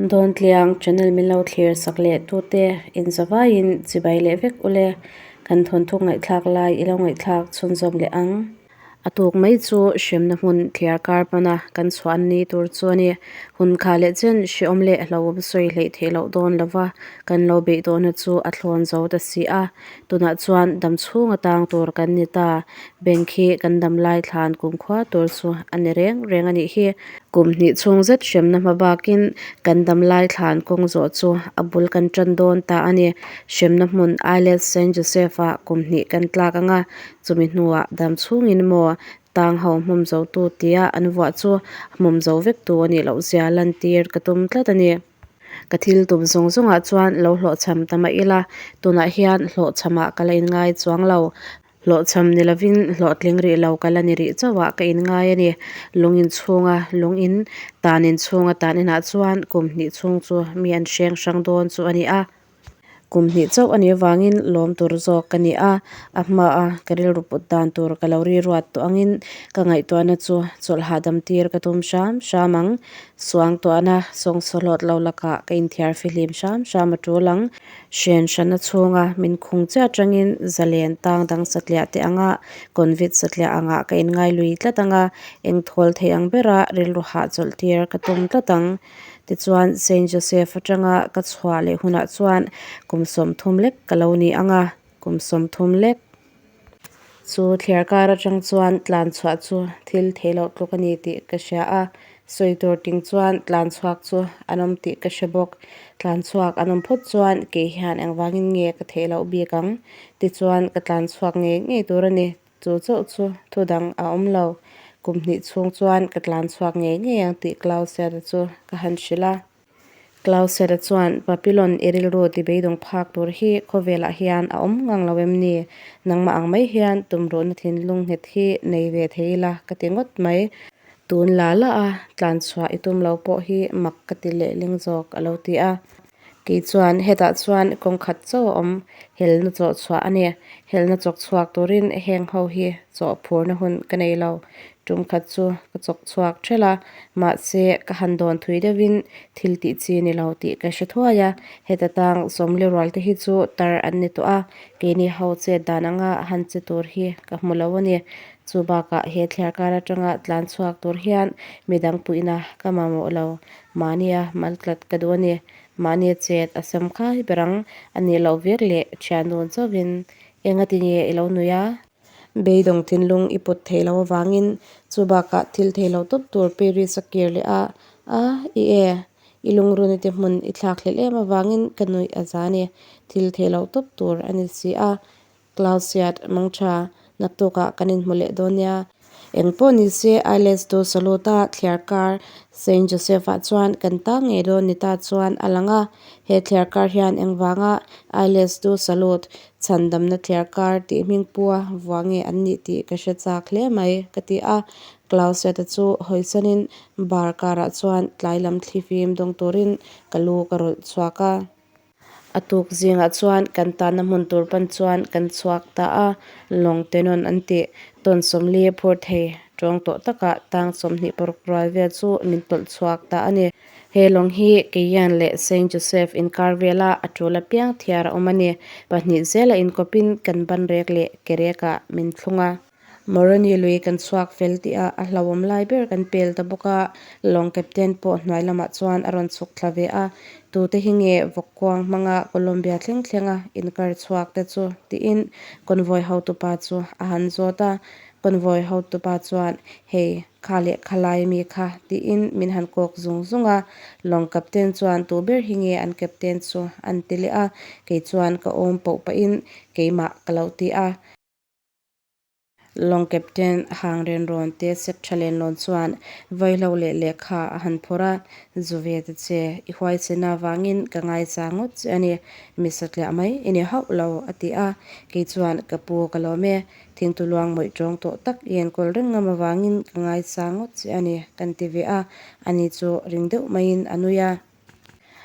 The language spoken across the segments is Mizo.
Dawntliang channel min lo thlir sak leh tute inzavaiin chibai leh vek ule. Kan thawnthu ngaihthlak lai i lo ngaihthlak chhunzawm leh ang. A tuk mai chu hremna hmun thliar kar pana kan chhuah ni tur chu a ni. Hun kha leh chen hrehawm leh hlauhawm sawi hleih theih loh dawn lova kan lo beih tawhna chu a thlawn zo ta si a. Tunah chuan dam chhung atang tur kan ni ta. Bank hi kan dam lai thlan kumkhua tur chu a ni reng reng a nih hi. Kum hnih chhung zet hremna hma bakin kan dam lai thlan kawng zawh chu a bul kan tan dawn ta a ni. Hremna hmun Islet Saint Joseph-ah kum hnih kan tlak ang a, chumi hnuah dam chhungin maw tang ho hmawm zo tu tia an vuah chu hmawm zo vek tu a nih loh zia lantir ka tum tlat a ni. Ka thil tum zawng zawngah chuan lo hlawhchham ta mah ila, tunah hian hlawhchhamah ka la inngai chuang lo. Hlawhchham ni lovin hlawhtling rih lo ka la ni rih chauhah ka inngai a ni. Lung in chhunga lung in, tan in chhunga tan inah chuan kum hnih chhung chu mi an hreng hrang dawn chu a ni a. Kum hnih chauh a nih avangin lawm tur zawk ka ni a, a hmaa ka rilru put dan tur ka lo riruat tawh angin ka ngaihtuahna chu chawlh hahdam tir ka tum hram hram ang. Suangtuahna sawngsaw hlawt lo lakah ka inthiar fihlim hram hram a tul ang. Hren hranna chhunga min khung chiah atangin zalen tang dang satliah te anga convict satliah angah ka inngai lui tlat ang a, engthawl thei ang bera rilru hahchawlh tir ka tum tlat ang. Tichuan, Saint Joseph atanga ka chhuah leh hunah chuan kum 30 lek ka lo ni ang a, kum 30 lek. Chu thliar kar atang chuan tlan chhuah chu thil theih loh tluk a ni tih ka hria a, sawi tur ting chuan tlan chhuak chu an awm tih ka hre bawk. Tlan chhuak an awm phawt chuan kei hian engvangin nge ka theih loh bik ang? Tichuan ka tlan chhuak ngei ngei tur a ni. Chu chauh chu thu dang a awm lo. Kum hnih chhung chuan ka tlan chhuak ngei ngei ang tih Clausiada chu ka han hrilh a. Clausiada chuan, Papillon i rilru ti beidawng phak tur hi khawvelah hian a awm ngang lo em ni? Nangmah ang mai hian tumruhna thinlung nghet hi nei ve thei ila ka ti ngawt mai. Tun la la a, tlan chhuah i tum lo pawh hi mak ka ti lehling zawk a lo ti a. Kei chuan hetah chuan kawng khat chauh a awm, helna chawh chhuah a ni. Helna chawk chhuak turin heng ho hi chawh phurna hun ka nei lo. Tum khat chu ka chawk chhuak ṭhelh a, mahse ka han dawn thui deuhin thil tih chi ni lo tih ka hre thuai a. Heta tang sawmli rual te hi chu tar an ni tawh a, keini ho chet dan anga han che tur hi ka hmu lo a ni. Chu bakah he thliarkar atanga tlan chhuak tur hian midang puihna ka mamawh lo. Mahnia mal tlat ka duh a ni. Mahnia chet a sam khai ber ang. A nih loh vek leh thian dun chauhin enga ti nge i lo nui a? Beidawng thinlung i put theih loh avangin chu bakah thil thei lo tawp tur Paris a kir leh a, a, i e, i lungrun te hmun i thlak hlelh em avangin ka nuih a za a ni. Thil thei lo tawp tur a ni si a. Clausiat mangtha naktukah kan inhmu leh dawn nia. Engpawh ni se Isles du Salut-a thliar kar Saint Joseph-ah chuan kan tang ngei dawn ni ta chuan a lang a. He thliar kar hian engvanga Isles du Salut chhandamna thliar kar tih hming pua vua nge an nih tih ka hre chak hle mai ka ti a. Clausiat-a chu hawisanin bar karah chuan tlai lam thlifim dawng turin ka lu ka rawlh chhuak a. A tuk zingah chuan kan tanna hmun tur pan chuan kan chhuak ta a, lawng tenawn an tih. Tawn 40 phur thei tawng tawh takah tang 26 rual vel chu min tawlh chhuak ta a ni. He lawng hi Keian leh Saint Joseph inkar vela a tul apiang thiar a awm a ni. Pahnih zela inkawpin kan banrek leh kerekah min thlung a. Moroni lui kan chhuak fel tih a, a hlauhawm lai ber kan pel ta bawk a, lawng captain pawh hnuai lamah chuan a rawn chhuk thla ve a, tute hi nge vawk kuang hmanga Colombia thleng thlenga inkar chhuak te chu tiin convoy hotupa chu a han zawt a, convoy hotupa chuan hei kha leh kha lai mi kha tiin min han kawk zung zung a, lawng captain chuan tu ber hi nge an captain chu an ti leh a, kei chuan ka awm poh pahin keimah ka lo ti a. Lawng captain hang ren rawn te sek tha len lawn chuan vaihlo leh lehkha a han phawrh a, Zu ve ta che, i huaisena avangin ka ngaihchang ngawt che a ni, mi satliah mai i ni hauh lo, a ti a. Kei chuan ka pu ka lawm e, thingtu luang mawih tawng tawh tak i enkawl reng ngam avangin ka ngaihchang ngawt che a ni, kan ti ve a, ani chu ring deuh maiin a nui a.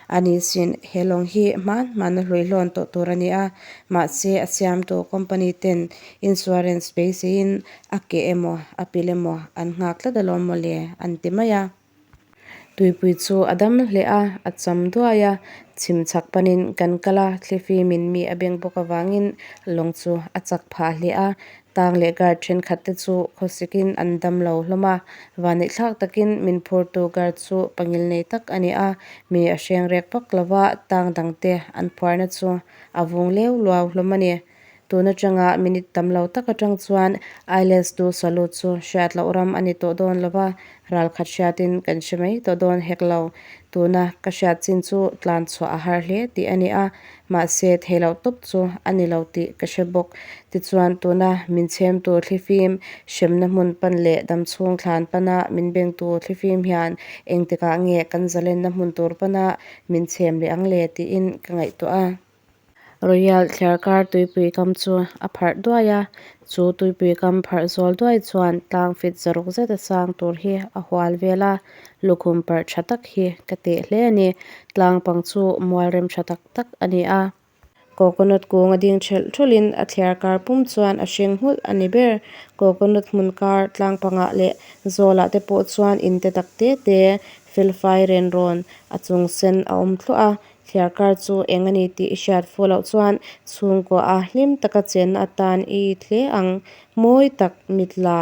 A ni sin, he lawng hi hman hmana hlui hlawn tawh tur a ni a, mahse a siamtu company ten insurance beiseiin a keh emaw a pil emaw an nghak tlat alawm mawle an ti mai a. Tuipui chu a dam hle a, a cham duai a, chhim chhak panin kan kal a, thlifim in mi a beng bawk avangin lawng chu a chak phah hle a, tang leh guard thenkhat te chu khawsikin an dam lo hlawm a, vaneihthlak takin min phurtu guard chu pangil nei tak a ni a, mi a hreng rek vak lova tang dang te an phuarna chu a vung leu luau hlawm a ni. Tun atanga minute tam lo tak atang chuan Isles du Salut chu hriat loh ram a ni tawh dawn lo va, ral khat hriatin kan hre mai tawh dawn hek lo. Tuna ka hriat chin chu tlan chhuah a har hle tih a ni a, mahse thei loh tawp chu a ni lo tih ka hre bawk. Tichuan tuna min chhemtu thlifim hremna hmun pan leh damchhung thlan pana min bengtu thlifim hian engtikah nge kan zalenna hmun tur pana min chhem leh ang le tiin ka ngaihtuah a. Royal thliarkar tuipui kam chu a pharh duai a, chu tuipui kam pharh zawl duai chuan tlang fit zaruk zet a sang tur hi a hual vel a, lukhum parh tha tak hi ka teh hle a ni. Tlang pang chu mual rem tha tak tak a ni a. Coconut kung a ding thelh thulhin a thliarkar pum chuan a hring nghulh a ni ber. Coconut hmun kar tlang pangah leh zawlah te pawh chuan in te tak te te felfai ren rawn a chung sen a awm thluah a. Thliarkar chu eng a ni tih i hriat fuh loh chuan chhungkua a hlim taka chenna atan i it hle ang. Mawi tak mitla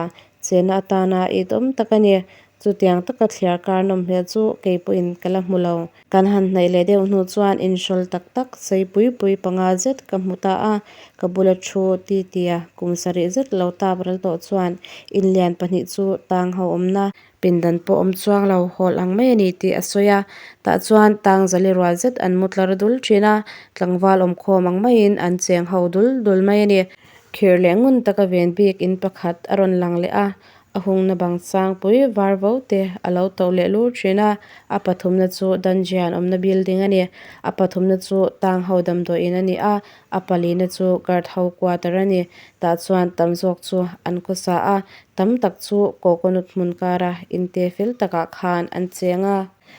chenna atana it awm tak a ni. Chutiang taka thliarkar nawm hmel chu kei pawhin ka la hmu lo. Kan han hnaih leh deuh hnu chuan inhrawl tak tak sei pui pui panga zet ka hmu ta a, ka bula thu ti tia kum sarih zet lo tap ral tawh chuan inlian pahnih chu tang ho awmna Pindan pawh awm chuang lo hawl ang mai a ni tih a sawi a, tah chuan tang zali rual zet an mu tlar dul thin a, tlangval awmkhawm ang maiin an cheng ho dul dul mai a ni. Khirh leh ngun taka ven bik in pakhat a rawn lang leh a, a hungna bang sangpui var vo te a lo to leh lur thin a, a pathumna chu dungeon awmna building a ni. A pathumna chu tang ho damdawiin a ni a, a palina chu guard ho quarter a ni. Tah chuan tam zawk chu an khawsa a, Tam tak chu coconut hmun kara inte fel takah khan an cheng a.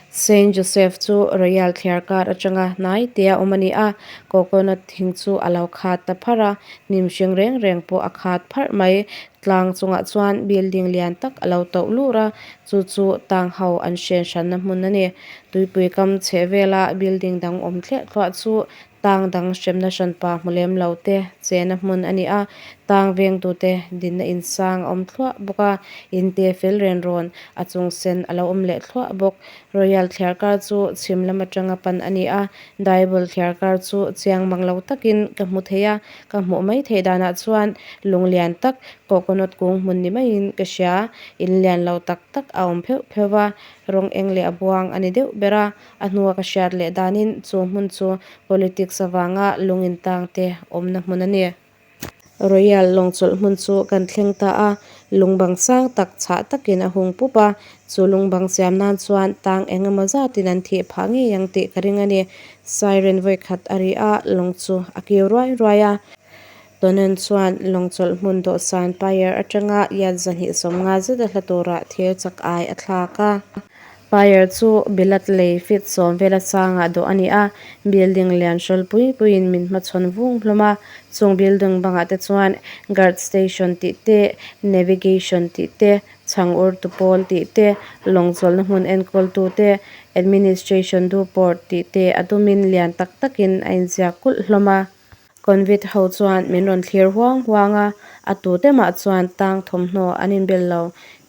Saint Joseph chu Royal thliar kar atanga hnai tea awm a ni a, coconut thing chu a lo khat ta pharh a, hnim hring reng reng pawh a khat pharh mai. Tlang chungah chuan building lian tak a lo toh lur a, chu chu tang ho an hren hranna hmun a ni. Tuipui kam chheh vela building dang awm thliah thluah chu Tang dang hremna hranpa hmu lem lo te chena hmun a ni a, tang vengtute dinna insang a awm thluah bawk a, inte fel ren rawn a chung sen a lo awm leh thluah bawk. Royal thliarkar chu chhim lam atanga pan a ni a, Daibul thliarkar chu chiang mang lo takin ka hmu thei a, ka hmuh mai theih danah chuan lung lian tak coconut kung hmun ni maiin ka hria, in lian lo tak tak a awm pheuh pheuh va, rawng eng leh a buang a ni deuh ber a. A hnua ka hriat leh danin chu hmun chu politics avanga lung intang te awmna hmun a ni. Royal lawngchawlh hmun chu kan thleng ta a, lung bang sang tak chhah takin a hung pup a, chu lung bang siam nan chuan tang eng emaw zatin an thih phah ngei ang tih ka ring a ni. Siren vawikhat a ri a, lawng chu a kiu ruai ruai a. Tonen chuan lawngchawlh hmun dawhsan Pyre atanga yard 250 zet a hla turah thir chak ai a thlak a. Pyre chu bilat lei feet 10 vela sangah dawh a ni a, building lian hrawl pui puiin min hmachhawn vung hlawm a, chung building bangah te chuan guard station tih te, navigation tih te, chhang ur tu pawl tih te, lawngchawlhna hmun enkawltu te, administration du port tih te a dumin lian tak takin a inziak kulh hlawm a. Convict ho chuan min rawn thlir huang huang a, a tute mah chuan tang thawmhnaw an inbel lo.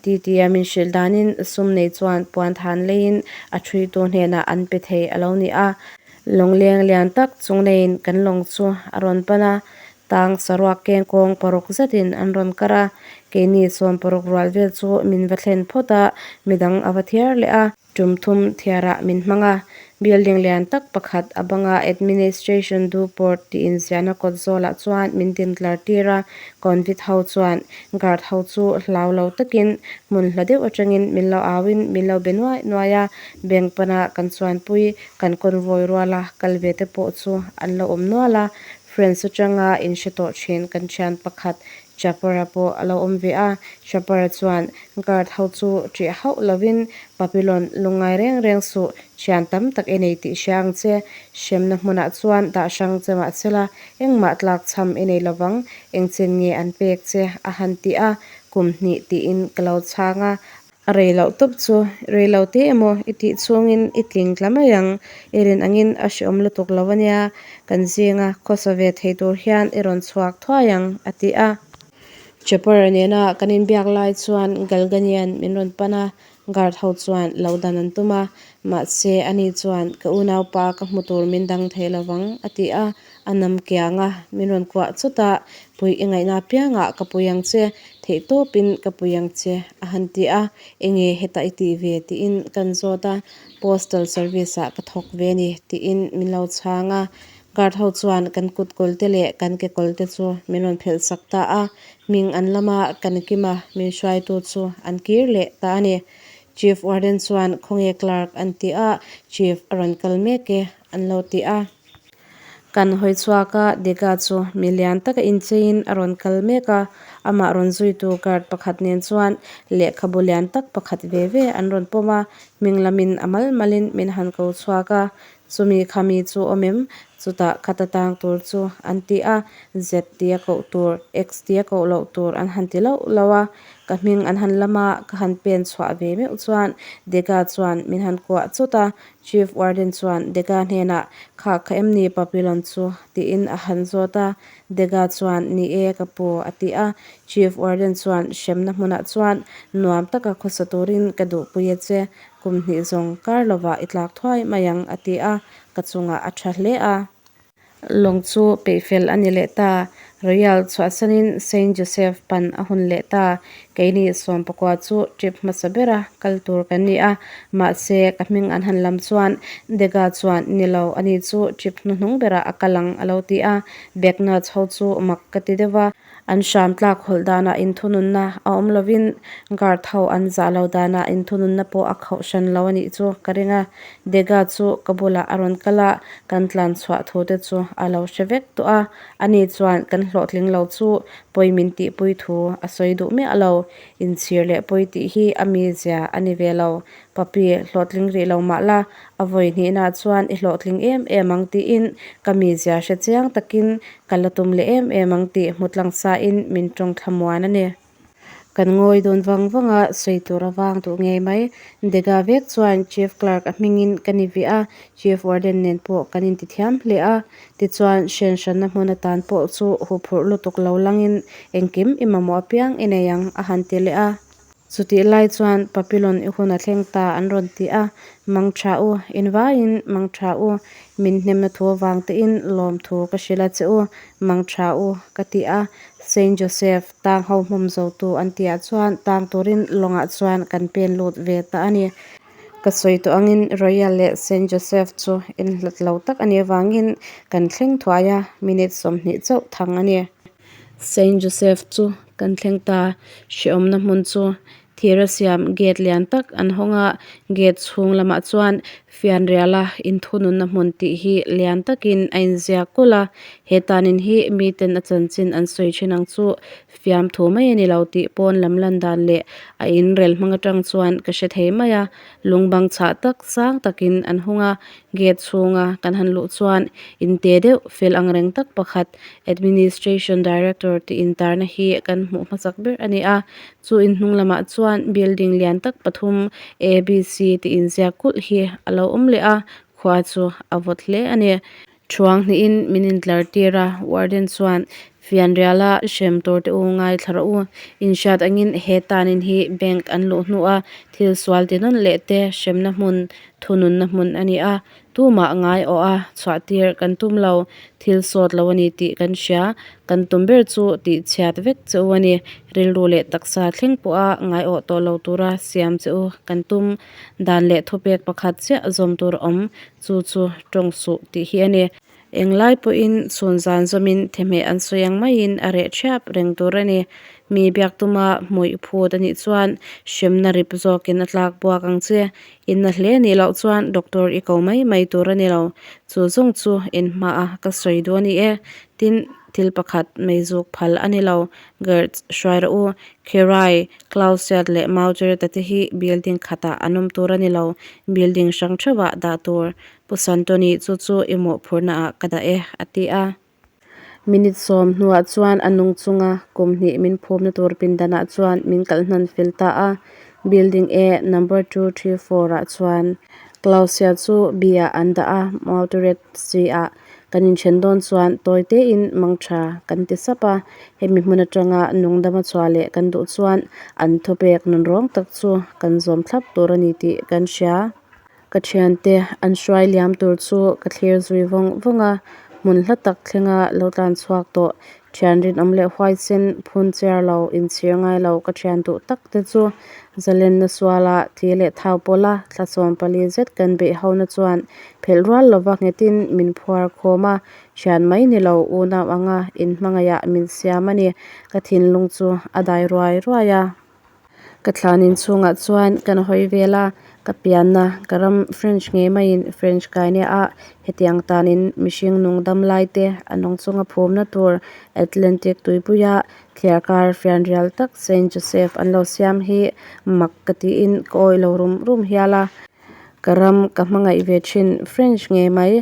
Titia min hrilh danin sum nei chuan puan than leiin a thuitu hnenah an pe thei a lo ni a. Lawngleng lian tak chung neiin kan lawng chu a rawn pan a, tang saruak keng kawng paruk zetin an rawn kar a, keini 16 rual vel chu min va thlen phawt a, midang a va thiar leh a. Tum thum thiarah min hmang a, building lian tak pakhat a banga Administration du Port tih inziahna kawt zawlah chuan min din tlar tir a, convict ho chuan guard ho chu hlau lo takin hmun hla deuh atangin min lo auin min lo be nuai nuai a, bank pana kan chuanpui kan convoy ruala kal ve te pawh chu an lo awm nual a, France atanga inhre tawh thin kan thian pakhat Chapara pawh a lo awm ve a, Chapara chuan guard ho chu ṭih hauh lovin Papillon lungngai reng reng suh, thian tam tak i nei tih hria ang che, hremna hmunah chuan dah hrang che mah sela engmah tlak chham i nei lovang, engchin nge an pek che a han ti a, kum hnih tiin ka lo chhang a. A rei loh tawp chu, rei lo te emaw i tih chhungin i tling tla mai ang, i rin angin a hreawm lutuk lo ania, kan zinga khawsa ve thei tur hian i rawn chhuak thuai ang, a ti a. Chopper nena kan inbiak lai chuan Galganian min rawn pan a, guard ho chuan lo dan an tum a, mahse ani chuan ka unaupa ka hmu tur min dang thei lovang, a ti a, a nam kiang a, min rawn kuah chawt a, Puih i ngaihna apiangah ka pui ang che, theihtawpin ka pui ang che, a han ti a, Enge hetah i tih ve? tiin kan zawt a, Postal service ah ka thawk ve a ni, tiin min lo chhang a. Guard ho chuan kan kut kawl te leh kan ke kawl te chu min rawn phelh sak ta a, hming an lam a, kan kim a, min hruaitu chu an kir leh ta a ni. Chief Warden chuan khawnge clerk an ti a, Chief a rawn kal mek e an lo ti a. Kan hawi chhuak a, Dega chu mi lian taka incheiin a rawn kal mek a, amah rawn zuitu guard pakhat nen chuan lehkhabu lian tak pakhat ve ve an rawn pawm a, hming lamin a mal malin min han ko chhuak a, Chumi kha mi chu awm em? Chutah khata tang tur chu an ti a, Z tia koh tur, X tia koh loh tur an han ti loh loh a. Ka hming an han lam a, ka han pen chhuah ve meuh chuan Dega chuan min han kuah chawt a. Chief Warden chuan Dega hnenah, Kha kha em ni Papillon chu? tiin a han zawt a. Dega chuan, Ni e, ka pu, a ti a. Chief Warden chuan hremna hmunah chuan nuam taka khawsa turin ka duhpui a che. Kum hnih zawng kar lovah i tlak thuai mai ang, a ti a, ka chungah a tha hle a. Lawng chu peihfel a ni leh ta. Royal chhuahsanin Saint Joseph pan a hun leh ta. Keini sawmpakua chu trip hmasa bera kal tur kan ni a, mahse ka hming an han lam chuan Dega chuan ni lo, ani chu trip hnuhnung berah a kal ang a lo ti a. Becknuts ho chu mak ka ti deuh a. An hram tlak hawlh danah inthununna a awm lovin guard ho an zah lo danah inthununna pawh a khauh hran lo a nih chu ka ring a. Dega chu ka bulah a rawn kal a, kan tlan chhuah thu te chu a lo hre vek tawh a. Ani chuan kan hlawhtling lo chu pawi min tihpui thu a sawi duh miah lo. Inchhir leh pawi tih hi a mizia a ni ve lo. Papi, hlawhtling rih lo mah la, a vawi hnihnaah chuan i hlawhtling em em ang tiin ka mizia hre chiang takin ka la tum leh em em ang tih hmu tlang sain min tawng thlamuan a ni. Kan ngawi dun vang vang a, sawi tur a vang duh ngei mai. Dega vek chuan Chief Clerk a hmingin ka ni vih a, Chief Warden nen pawh kan intithiam hle a. Tichuan, hrenhranna hmun atan pawh chu huphurh lutuk lo langin engkim i mamawh apiang i nei ang a han ti leh a. Chutih lai chuan Papillon i hun a thleng ta an rawn ti a, Mang tha u, in vaiin mang tha u, min hnemna thu avang tein lawmthu ka hrilh a che u, mang tha u, ka ti a. Saint Joseph, tang ho hmawm zotu an tihah chuan tang turin lawngah chuan kan pen lut ve ta a ni. Ka sawi tawh angin Royal leh Saint Joseph chu inhlat lo tak a nih avangin kan thleng thuai a, minute 20 chauh thang a ni. Saint Joseph chu kan thleng ta, hrehawmna hmun chu thira siam gate lian tak an hawng a, gate chhung lamah chuan fianriala inthununna hmun tih hi lian takin a inziak kulh a, he tanin hi miten a chanchin an sawi thin ang chu fiamthu mai a ni lo tih pawn lam lan dan leh a inrel hmang atang chuan ka hre thei mai a, lung bang chhah tak sang takin an hung a, gate chhunga kan han luh chuan inte deuh fel ang reng tak pakhat Administration Director tih intarna hi kan hmuh hmasak ber a ni a, chu in hnung lamah chuan building lian tak pathum ABC tih inziak kulh hi a lo awm leh a, khua chu a vawt hle a ni. Thuang hnihin min intlar tir a, warden chuan fianriala hrem tur te u ngaithla rawh u, inhriat angin he tanin hi bank an luh hnuah thil sual ti nawn leh te hremna hmun thununna hmun a ni a, Tumah ngai awh a, chhuah tir kan tum lo, thil sawt lo a ni tih kan hria. Kan tum ber chu tih chhiat vek che u a ni. Rilru leh taksa thleng pawha ngai awh tawh lo tura siam che u kan tum. Dan leh thupek pakhat chiah zawm tur a awm, chu chu tawng suh tih hi a ni. Englai pawhin chhun zan zawmin thehmeh an sawi ang maiin a reh thiap reng tur a ni. Mi biak tuma hmuih phut a nih chuan hremna rip zawkin a tlak buak ang che. Inna hle nih loh chuan doctor i ko mai mai tur a ni lo. Chu zawng chu in hmaah ka sawi duh a ni e. Tin, thil pakhat mei zuk phal a ni lo. Gertz, hruai rawh u. Kherai, Clausiat leh Maucherta te hi building khatah an awm tur a ni lo. Building hrang theuhah dah tur. Pu Santoni, chu chu i mawhphurhnaah ka dah e, a ti a. Minute 10 hnuah chuan a nung chunga kum hnih min phumna tur pindanah chuan min kalh hnan fel ta a. Building A number 2, 3, 4 ah chuan Clausia chu B ah an dah a, Mauturet C ah kan inthen dawn chuan tawi tein mangtha kan ti sap a. Hemi hmun atanga nungdama chhuah leh kan duh chuan an thupek nunrawng tak chu kan zawm thlap tur a ni tih kan hria. Ka thiante an hruai liam tur chu ka thlir zui vawng vawng a, hmun hla tak thlenga lo tlan chhuak tawh thian rinawm leh huaisen phun chiar lo inchhir ngai lo ka thian duh tak te chu zalenna suala thi leh thau pawlha thla 14 zet kan beih ho na chuan phelh rual lova nghetin min phuar khawm a, thian mai ni lo unau anga inhmangaihah min siam a ni. Ka thinlung chu a dai ruai ruai a. Ka thlan inchhungah chuan kan hawi vel a, ka pianna ka ram French ngei maiin French Guinea ah hetiang tanin mihring nung dam lai te a nung chunga phumna tur Atlantic tuipuia thliarkar fianrial tak Saint Joseph an lo siam hi mak ka tiin ka awih lo rum rum hial a. Ka ram ka hmangaih ve thin French ngei mai,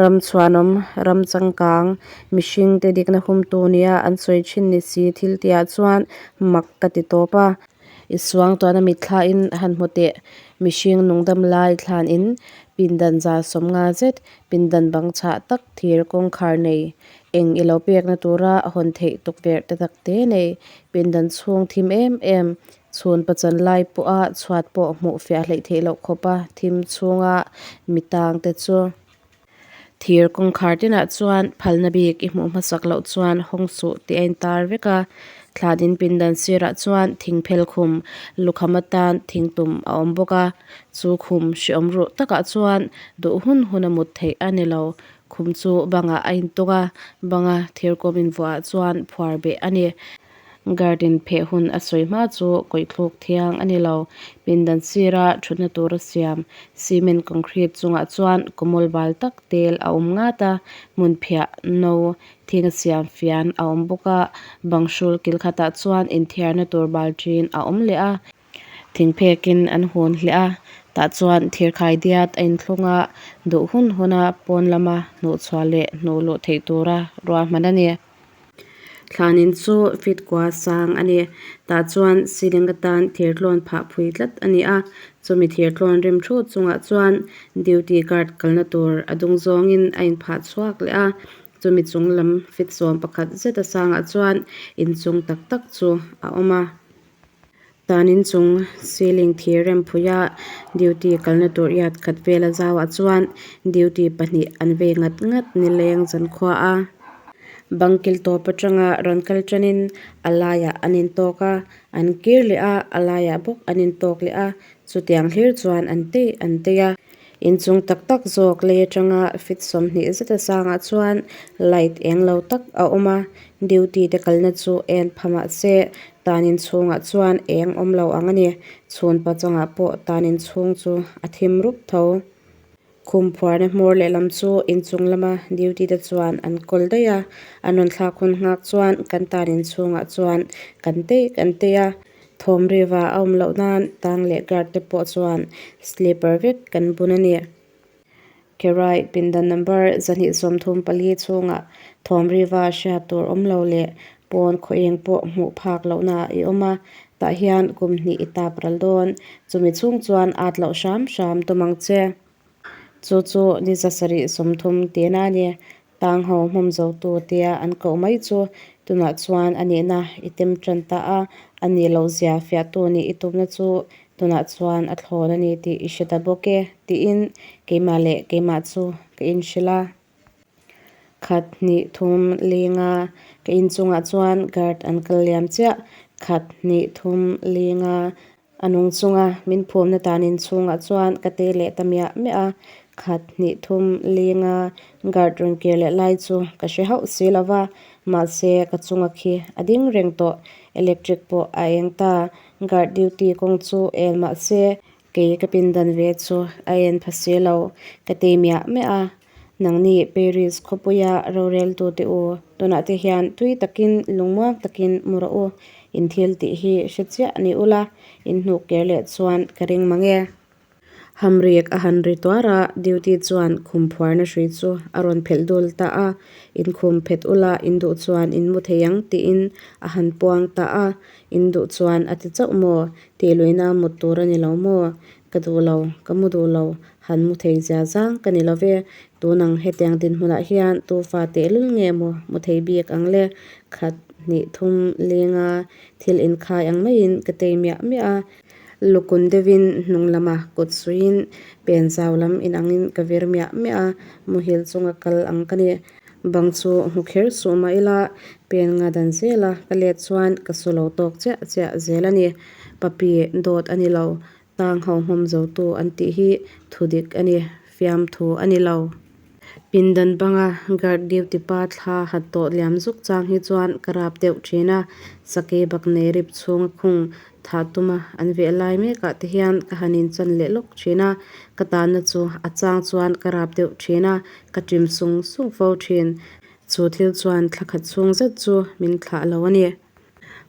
ram chhuanawm, ram changkang, mihring te dikna humtu nia an sawi thin ni si thil tihah chuan mak ka ti tawp a. I suangtuahna mitthlain han hmu teh, mihring nungdam lai thlanin pindan 150 zet, pindan bang chhah tak thir kawngkhar nei, eng i lo pekna tura hawn theih tukverh te tak te nei, pindan chhung thim em em, Chhun pachan lai pawha chhuat pawh hmuh fiah hleih theih loh khawpa thim chhunga mi tang te chu thir kawngkhar tinah chuan phalna bik i hmuh hmasak loh chuan hawng suh tih a intar vek a. Thlan in pindan sirah chuan thingphel khum lukham atan thingtum a awm bawk a, chu khum hreawm ruh takah chuan duh hun hun a mut theih a ni lo. Khum chu bangah a intung a, banga thirkawm invuahah chuan phuar beh a ni. Garden pheh hun a sawi hma chu kawih thluk thiang a ni lo. Pindan sira thutna tura siam cement concrete chungah chuan kawmawl bal tak tel a awm ngat a, hmun phiah no thing a siam fian a awm bawk a, bang hrul kil khatah chuan inthiarna tur bal ṭin a awm leh a. Thingphekin an hun hleh a, tah chuan thirkhai diat a inthlung a, duh hun huna pawn lama hnuhchhuah leh hnuh luh theih tura ruahman a ni. Thlanin chu feet kua sang a ni. Tah chuan ceiling atan thir tlawn phah phui tlat a ni a, chumi thir tlawn rem thut chungah chuan duty guard kalna tur a dung zawngin a inphah chhuak leh a, chumi chung lam feet 11 zeta sangah chuan inchung tak tak chu a awm a. Tan inchung ceiling thir rem phuia duty kalna tur yard khat vela zauah chuan duty pahnih an vei ngat ngat nileng zankhua a. Bang kil tawp atanga rawn kal tanin a laiah an intawk a, an kir leh a, a laiah bawk an intawk leh a, chutiang hlir chuan an tei an tei a. Inchung tak tak zawk lei atanga feet 20 zeta sangah chuan light eng lo tak a awm a, duty te kalna chu en pha mah se tan inchhungah chuan eng awm lo ang a ni. Chhun pachangah pawh tan inchhung chu a thim rup tho. Khum phuarna hmawr lehlam chu inchung lama duty te chuan an kawl daih a, an rawn thlak hun nghak chuan kan tan inchhungah chuan kan tei kan tei a. Thawm riva a awm loh nan tang leh guard te pawh chuan slipper vek kan bun a ni. Kherai pindan number 234 chhungah thawm riva hriat tur awm lo leh pawn khaweng pawh hmuh phak lohnaah i awm a, tah hian kum hnih i tap ral dawn. Chumi chhung chuan at loh hram hram tum ang che. Chu chu ni 730 tihna a ni. Tang ho hmawm zotu tia an koh mai chu tunah chuan a nihna i tem tan ta a, a nih loh zia fiahtu nih i tumna chu tunah chuan a thlawn a ni tih i hre ta bawk e tiin keimah leh keimah chu ka inhrilh a. Khat hnih thum linga ka inchungah chuan guard an kal liam chiah. Khat hnih thum linga A nung chunga min phumna tan inchhungah chuan ka te leh ta miah miah a, khat hnih thum linga guard rawn kir leh lai chu ka hre hauh si lo va, mahse ka chunga khi a ding reng tawh, electric pawh a eng ta, guard duty kawng chu en mahse kei ka pindan ve chu a en pha si lo, ka tei miah miah a. Nangni Paris khawpuia roreltute u, tunah te hian tui takin lungmuang takin mu rawh u, in thil tih hi hre chiah ni ula, in hnuk ker leh chuan ka ring mang e. Hamrik a han ri tuar a, duty chuan khum phuarna hrui chu a rawn phelh dul ta a, In khum phet ula in duh chuan in mu thei ang tiin a han puang ta a, In duh chuan a ti chauh maw? Tih luihna mut tur a ni lo maw? Ka duh lo, ka mu duh lo, han mu thei zia zang ka ni lo ve, tun ang hetiang dinhmunah hian tu fa tehlul nge maw mu thei bik ang le? Khat, hnih, thum, lenga thil inkhai ang maiin ka tei miah miah a. Lukun deuhin hnung lama kut suiin pen zau lam inangin ka vir miah miah a, muhil chunga kal ang ka ni. Bang chu hmu kher suh mah ila pen nga dan zela ka let chuan ka su lo tawk chiah chiah zel a ni. Papi dawt a ni lo, tang ho hmawm zotu an tih hi thu dik a ni, fiamthu a ni lo. Pindan banga guard duty pa thla han tawh liam zuk chang hi chuan ka rap deuh thin a, sakei bak nei rip chhunga khung Thah tuma an veh lai mekah te hian ka han inchan leh lawk thin a, ka tanna chu a chang chuan ka rap deuh thin a, ka ṭim sung sung fo thin. Chu thil chuan thla khat chhung zet chu min thlah lo a ni.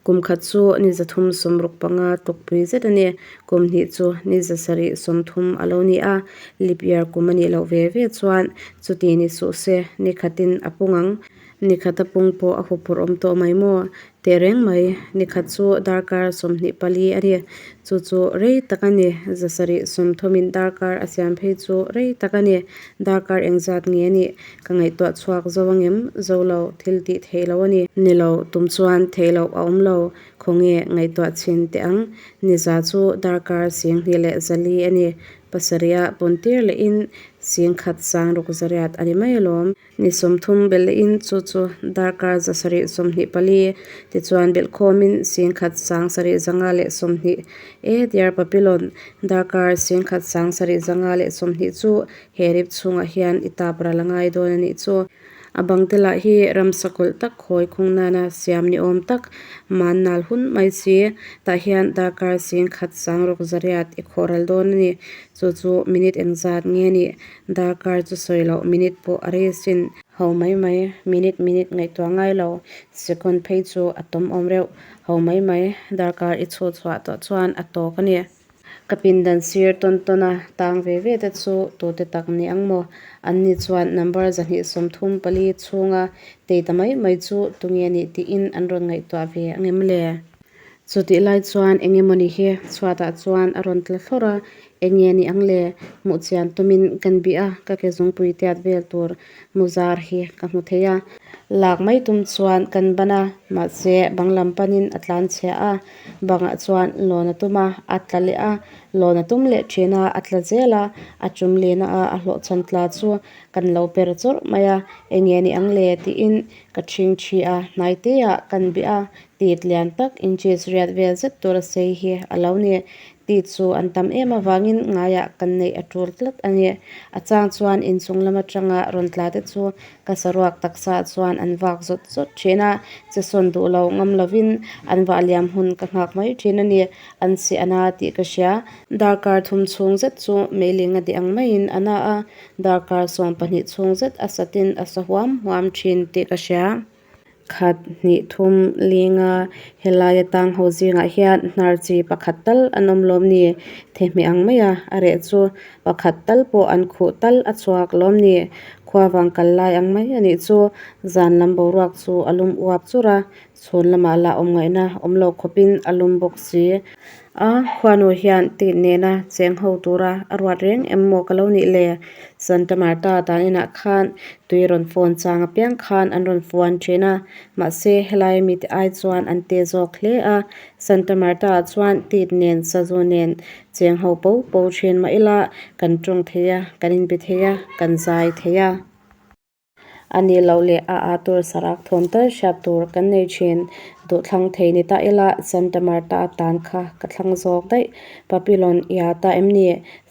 Kum khat chu ni zathum sawmruk panga tlukpui zet a ni. Kum hnih chu ni zasarih sawmthum a lo ni a, lip year kum a nih loh ve ve chuan chuti ni suh se ni khatin a pung ang. Ni khat a pung pawh a huphurh awm tawh mai maw? Tehreng mai, ni khat chu darkar 24 a ni. Chu chu rei tak a ni. Zasarih sawmthawmin darkar a siam phei chu rei tak a ni. Darkar engzat nge a nih? Ka ngaihtuah chhuak zo angem? Zo lo, thil tih theih loh a ni. Ni lo, tum chuan theih loh a awm lo. Khawnge ngaihtuah chhin teh ang? Ni za chu darkar 24 a ni. Pasarih a pawntir lehin singkhat sangruk zariat a ni mai alawm. Ni 30 belhin chu chu darkar 724 tichuan belhkhawmin 10,000 720 e dear Papillon darkar 10,000 720 chu he rip chhungah hian i tap ral a ngai dawn a nih chu. A bang te lah hi ramsa kawlh tak khawi khung nana siam ni awm tak man nal hun mai si tah hian darkar 10,000 600 i khawh ral dawn a ni. Chu chu minute engzat nge nih? Darkar chu sawi loh minute pawh a rei asin. Ho mai mai, minute minute ngaihtuah ngai lo, second phei chu a tawm awm reuh. Ho mai mai, darkar i chhuh chhuah tawh chuan a tawk a ni. Ka pindan sir tawn tawn a tang ve ve te chu tute tak ni ang maw? Anni chuan number 234 chhunga tei ta mai mai chu tunge nih tiin an rawn ngaihtuah ve angem le? Chutih lai chuan eng emawni hi chhuatah chuan a rawn tla thlawrh a, eng nge ni ang le? Hmuh chian tumin kan bih a, ka ke zungpui tiat vel tur muzar hi ka hmu thei a. Lak mai tum chuan kan ban a, mahse bang lam panin a tlan chhia a, bangah chuan lawn a tum a, a tla leh a, lawn a tum leh thin a, a tla zel a, a tum lehna a a hlawhchhan tla chu kan lo per chawrh mai a, eng nge ni ang le? tiin ka ṭhing ṭhi a, hnai te ah kan bih a, Tit lian tak inches riat vel zet tur a sei hi a lo ni. Tit chu an tam em avangin ngaiah kan neih a tul tlat a ni. A chang chuan inchung lam atanga rawn tla te chu ka saruak taksa chuan an vak zawt zawt thin a, che sawn duh lo ngam lovin an vah liam hun ka nghak mai thin a ni. An si a na tih ka hria. Darkar thum chhung zet chu meiling a di ang maiin a na a, darkar 12 chhung zet a satin a sa huam huam thin tih ka hria. Khat, hnih, thum, linga helaia tang ho zingah hian hnar chi pakhat tal an awm lawm ni? Thehmeh ang maia a reh chu pakhat tal pawh an khuh tal a chhuak lawm ni? Khua vang kal lai ang mai a nih chu zan lam boruak chu a lum uap chur a, chhun lamah lah awm ngaihna awm lo khawpin a lum bawk si. A, khuanu hian tit nena cheng ho tura a ruat reng em maw ka lo nih le? Santa Marta tan inah khan tui rawn fawn chang apiang khan an rawn fuan thin a, mahse helai mite ai chuan an te zawk hle a. Santa Marta ah chuan tit nen sazu nen cheng ho po po thin mah ila kan tawng thei a, kan inbe thei a, kan zai thei a. A nih loh leh a aa tur sarak thawm tal hriat tur kan nei thin. Duhthlang thei ni ta ila Santa Marta a tan kha ka thlang zawk daih. Papillon i aa ta em ni?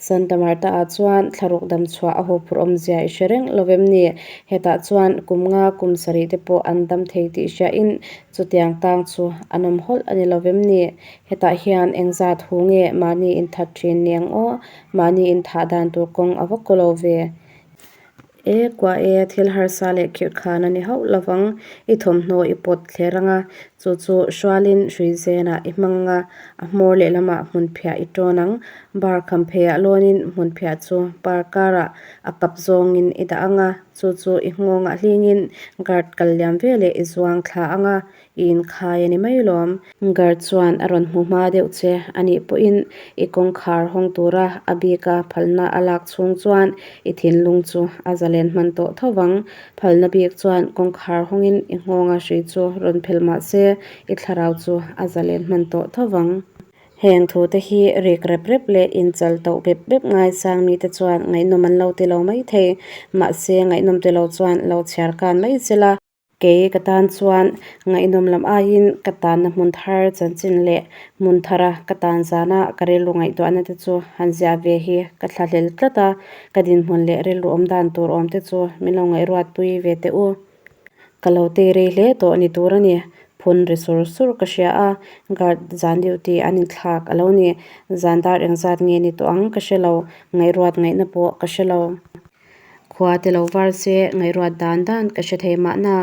Santa Marta ah chuan thlaruk dam chhuah a huphurh awmzia i hre reng lo em ni? Hetah chuan kum nga kum sarih te pawh an dam thei tih hriain chutiang tang chu an awm hawlh a ni lo em ni? Hetah hian engzat hu nge mahni inthat thin ni ang aw? Mahni inthah dan tur kawng a va kaw lo ve. E, kua e, thil harsa leh khirh khan a ni hauh lovang. I thawmhnaw i pawt thler ang a, Chu chu hrualin hruizenah i hmang ang a, a hmawr lehlamah hmunphiah i tawn ang. Bar khampheiah lawnin hmunphiah chu bar karah a kap zawngin i dah ang a, chu chu i nghawngah hlingin guard kal liam veleh i zuang thla ang a, i inkhai a ni mai lawm. Guard chuan a rawn hmu hma deuh che a nih pawhin i kawngkhar hawng tura a bika phalna a lak chhung chuan i thinlung chu a zalen hman tawh tho vang. Phalna bik chuan kawngkhar hawngin i nghawnga hrui chu rawn phel mah se i thlarau chu a zalen hman tawh tho vang. Heng thute hi rik rep rep leh inchal toh bep bep ngaisang mite chuan ngaihnawm an lo ti lo mai thei. Mahse ngaihnawm ti lo chuan lo chhiar kan mai sela. Kei ka tan chuan ngaihnawm lam aiin ka tanna hmun thar chanchin leh hmun thara ka tan zana ka rilru ngaihtuahna te chu han ziah ve hi ka thlahlel tlat a, ka dinhmun leh rilru awm dan tur awm te chu min lo ngaihruatpui ve teh u. Ka lo tei rei hle tawh ni tur a ni. Phun ri sur sur ka hria a, guard zan duty an inthlak a lo ni. Zan dar engzat nge ni tawh ang ka hre lo, ngaihruat ngaihna pawh ka hre lo. Khua te lo var se ngaihruat dan dan ka hre thei mahna,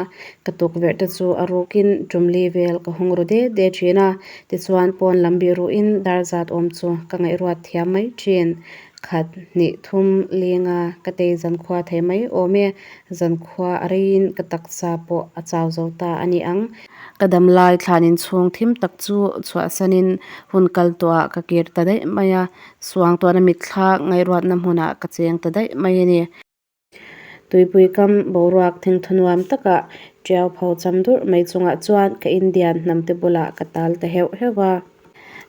ka tukverh te chu a rukin tumli vel ka hawng ru det det thin a, tichuan pawn lam bih ruhin dar zat awm chu ka ngaihruat thiam mai thin. Khat, hnih, thum, linga ka tei zankhua thei mai awm e, zankhua a reiin ka taksa pawh a chau zo ta a ni ang. Ka dam lai thlan inchhung thim tak chu chhuahsanin hun kal tawhah ka kir ta daih mai a, Suangtuahna mitthla ngaihruatna hmunah ka cheng ta daih mai a ni. Tuipui kam boruak thingthu nuam takah tiau pho cham durh mai chungah chuan ka Indian hnamte bulah ka tal ta heuh heuh a.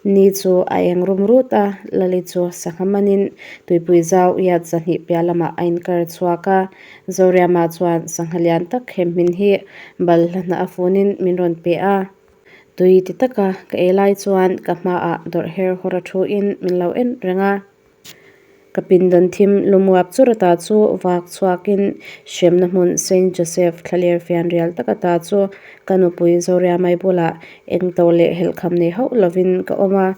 Ni chu a eng rum rut a, Lali chu sangha manin tuipui zau iat zahnih piah lamah a inkar chhuak a. Zoriama chuan sangha lian tak hemhmin hi balhla hnah a funin min rawn pe a. Tui ti taka ka ei lai chuan ka hmaah dawrh her hawr a thu in min lo en reng a. Ka pindan thim lumuap chur ata chu vak chhuakin hremna hmun Saint Joseph thlaler fian rial taka ta chu ka nupui Zoriamai bulah eng to leh helhkham nei hauh lovin ka awm a.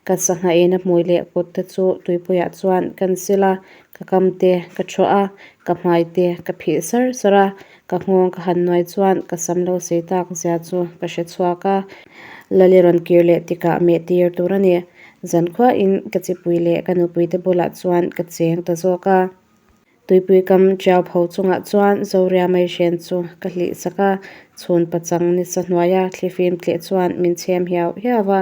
Ka sangha ina hmui leh kut te chu tuipuiah chuan kan sil a, ka kam te ka thuah a, ka hmai te ka phih sar sar a, ka nghawng ka han nuai chuan ka sam lo sei tak zia chu ka hre chhuak a. Lali rawn kir leh tikah meh tir tur a ni. Zankhuain ka chipui leh ka nupui te bulah chuan ka cheng ta zawk a. Tuipui kam tiau pho chungah chuan Zoria mai hren chu ka hlih sak a, chhun pachang nisa hnuaia thlifim tleh chuan min chhem hiau hiau a,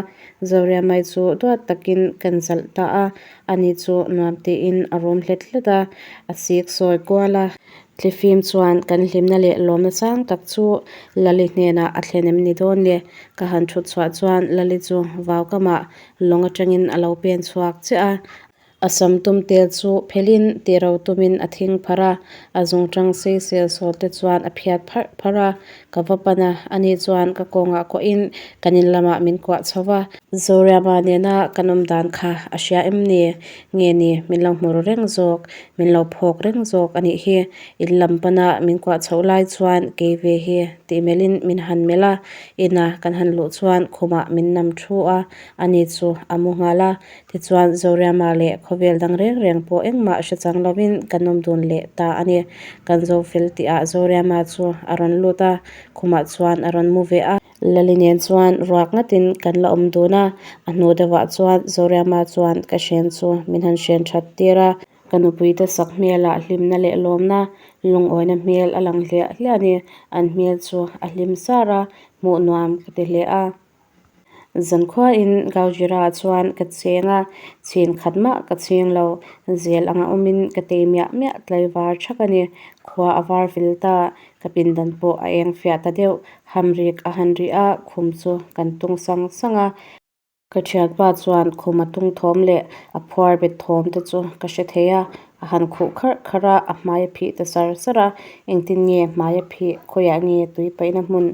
Zoria mai chu duat takin kan zalh ta a, ani chu nuam tiin a rum hlet hlet a, a sik sawi kual a. Thlifim chuan kan hlimna leh lawmna sang tak chu Lali hnenah a thlen em ni dawn le? Ka han thut chhuah chuan Lali chu vau kamah lawng atangin a lo pen chhuak chiah a, A sam tum tel chu phelin tiro tumin a thing pharh a, a zungṭang sei sel sawl te chuan a phiat pharh pharh a. Ka va pan a, ani chuan ka kawngah kuahin kan in lamah min kuah chho va. Zoriama nena kan awm dan kha a hria em ni? Nge ni, min lo hmu ru reng zawk, min lo phawk reng zawk a nih hi. In lam pana min kuah chhoh lai chuan kei ve hi tih melhin min han melh a, ina kan han luh chuan khumah min nam thu a, ani chu a mu nghal a. Tichuan, Zoriama leh khawvel dang reng reng pawh engmah hre chang lovin kan awm dun leh ta a ni. Kan zo fel tihah Zoriama chu a rawn lut a, khumah chuan a rawn mu ve a. Lali nen chuan ruak ngatin kan la awm dun a, a hnu deuhah chuan Zoriama chuan ka hren chu min han hren that tir a. Ka nupuite sak hmelah hlimna leh lawmna, lungawina hmel a lang hliah hliah a ni. An hmel chu a hlim sar a, hmuh nuam ka ti hle a. Zankhuain Gaujira chuan ka cheng a, chhin khat mah ka chhing lo. Zel anga awmin ka tei miah miah tlaivar thak a ni. Khua a var vil ta, ka pindan pawh a eng fiah ta deuh. Hamrik a han rih a, khum chu kan tung sang sang a. Ka thianpa chuan khum a tung thawm leh a phuar bet thawm te chu ka hre thei a, a han khuh kharh kharh a, a hmai a phih ta sar sar a, engtin nge hmai a phih, khawiah nge tui paihna hmun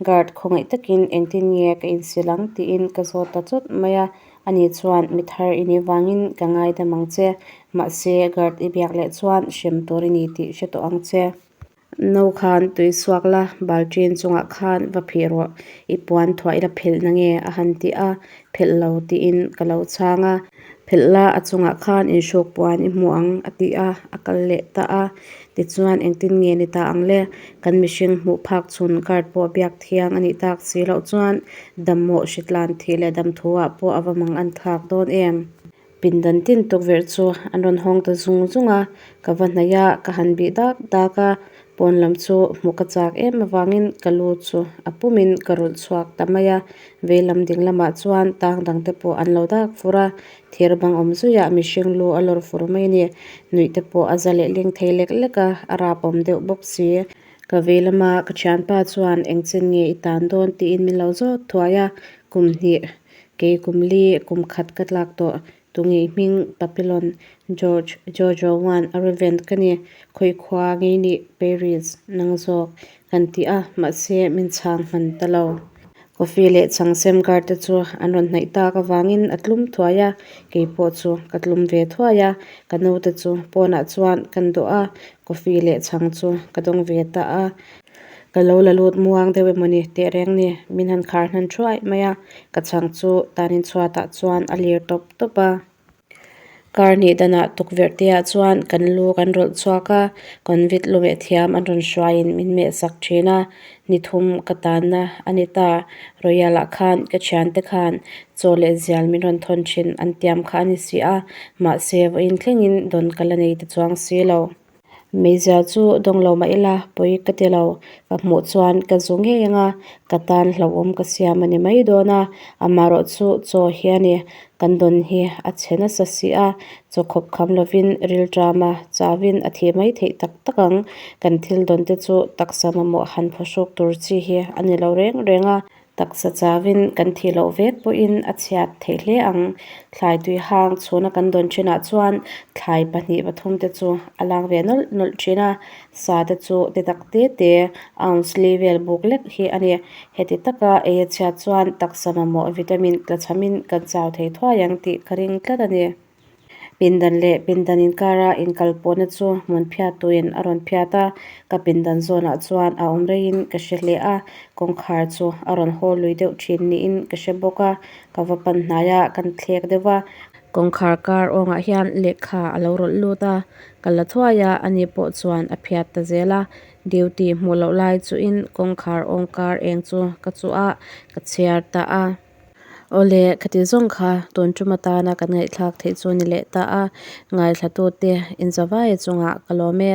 guard khawngaih takin engtin nge ka insil ang tiin ka zawt ta chawt mai a, ani chuan mi thar i nih vangin ka ngaidam ang che, mahse guard i biak leh chuan hrem tur i ni tih hre tawh ang che. No khan tui suak la, balṭin chungah khan va phih rawh, i puan thuah i la phelh na nge a han ti a, phelh lo tiin ka lo chhang a. Phelh la, a chungah khan inhruk puan i hmu ang, a ti a, a kal leh ta a. Tichuan, engtin nge ni ta ang le? Kan mihring hmuh phak chhun guard pawh biak thiang a nih tak si loh chuan dammawh hritlan thih leh dam thuah pawh a va mang an thlak dawn em? Pindan tin tukverh chu an rawn hawng ta zung zung a, ka va hnaih a, ka han bih dak dak a, pawn lam chu hmuh ka chak em avangin ka lu chu a pumin ka rulh chhuak ta mai a, veilam ding lamah chuan tang dang te pawh an lo dak fur a, thir bang awm zuiah mihring lu a lawr fur mai a ni, nuih te pawh a za leh ling thei lek lek a, a rapawm deuh bawk si. Ka vei lama ka thianpa chuan engchen nge i tan dawn tiin min lo zawt thuai a, kum hnih kei kum li kum khat ka tlak tawh Tunge i hming Papillon George Jojo One a Revent ka ni khawi khua ngei nih Paris nang zawk kan ti a mahse min chhang hman ta lo. Coffee leh chhang sem guard te chu an rawn hnaih tak avangin a tlum thuai a kei pawh chu ka tlum ve thuai a ka naute chu pawnah chuan kan dawh a coffee leh chhang chu ka dawng ve ta a. Ka lo la lut muang deuh emawni teh reng ni, min han khar hnan thuai mai a, ka chhang chu tanin chhuatah chuan a lir tawp tawp a. Kar hnih danah tukverh te ah chuan kan lu kan rawlh chhuak a, convict lu meh thiam an rawn hruaiin min meh sak thin a, ni thum ka tanna a ni ta. Royal ah khan ka thiante khan chaw leh zial min rawn thawn thin an tiam kha a ni si a, mahse vawiin thlengin dawn ka la nei ta chuang si lo. Meizial chu dawng lo mah ila pawi ka ti lo, ka hmuh chuan ka zu ngei ang a, ka tan hlauhawm ka siam a ni mai dawn a, amaherawh chu chaw hi a ni, kan dawn hi a chhe nasa si a, chaw khawp kham lovin rilṭam a chauhin a thih mai theih tak tak ang, kan thil dawn te chu taksa mamawh han phawhruk tur chi hi a ni lo reng reng a. Taksa chauhin kan thih loh vek pawhin a chhiat theih hle ang. Thlai tui hang chhuna kan dawn thinah chuan thlai pahnih pathum te chu a lang ve nawlh nawlh thin a, sa te chu ti tak te te ounce li vel buk lek hi a ni. Heti taka ei a chhiat chuan taksa mamawh vitamin tla chhamin kan chau thei thuai ang tih ka ring tlat a ni. Pindan leh pindan inkara inkalpawhna chu hmun phiattuin a rawn phiat a, ka pindan zawnah chuan a awm reiin ka hre hle a, kawngkhar chu a rawn haw lui deuh thin niin ka hre bawk a, ka va pan hnai a, kan thlek deuh va. Kawngkhar kar awngah hian lehkha a lo rawlh lut a, ka la thuai a, ani pawh chuan a phiat ta zel a, duty hmuh loh lai chuhin kawngkhar awng kar eng chu ka chuh a, ka chhiar ta a. Awle, khati zawng kha tun tum atana kan ngaihthlak theih chu ni leh ta a, ngaithlatute inzavaia chungah ka lawm e.